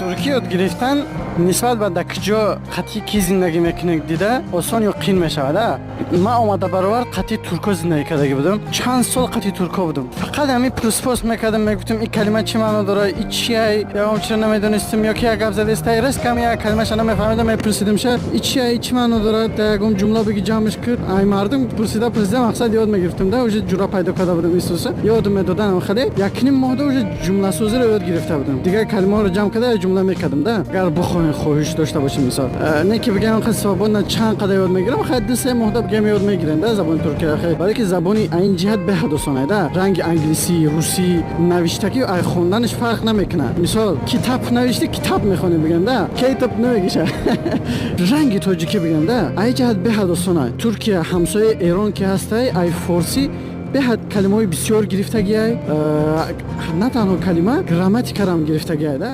Туркӣ ёд гирифтан нисбат ба дар куҷо, қатъи кӣ зиндагӣ мекунед дида осон ё қин мешавад, а? Ман омада баровар қатъи турко зиндагӣ кардагӣ будам. Чанд сол қатъи турко будам. Фақат ҳамин пурспос мекардам, мегуфтам, ин калима чӣ маъно дорад, и чия, ягон чиро намедонистам ё ки як гап задеста, резко як калимаша намефаҳмидам, мепурсидимша, и чия, и чӣ маъно дорад, да ягон ҷумла бигӣ, ҷамъш куд. Ай мардум пурсида пурсида мақсад ёд мегирифтам, да уже ҷура пайдо карда будам, исуса ёдум медоданам. Хеле 1,5 моҳда уже ҷумласозиро ёд гирифта будам. Дигар калимаҳоро ҷамъ карда, як ҷумла мекардам, да. Агар бихоҳем, хоҳиш дошта бошем, мисол, не ки бигем қисобона чанд қадар ёд мегирам, хай 2-3 моҳда бигем ёд мегирем, да, забони туркия. Хай, барои ки забони ин ҷиҳат беҳад осонай, да. Ранги англисӣ, русӣ навиштагӣ ай хонданаш фарқ намекунад. Мисол, китаб навишти, китаб мехонем, бигем, да, китоб намегиша. Ранги тоҷикӣ бигем, да, ай ҷиҳат беҳад осонай. Туркия ҳамсояи Эрон ки ҳастай, ай форсӣ беҳад калимаҳои бисёр гирифтагиай, на танҳо калима, грамматикарам гирифтагиай, да.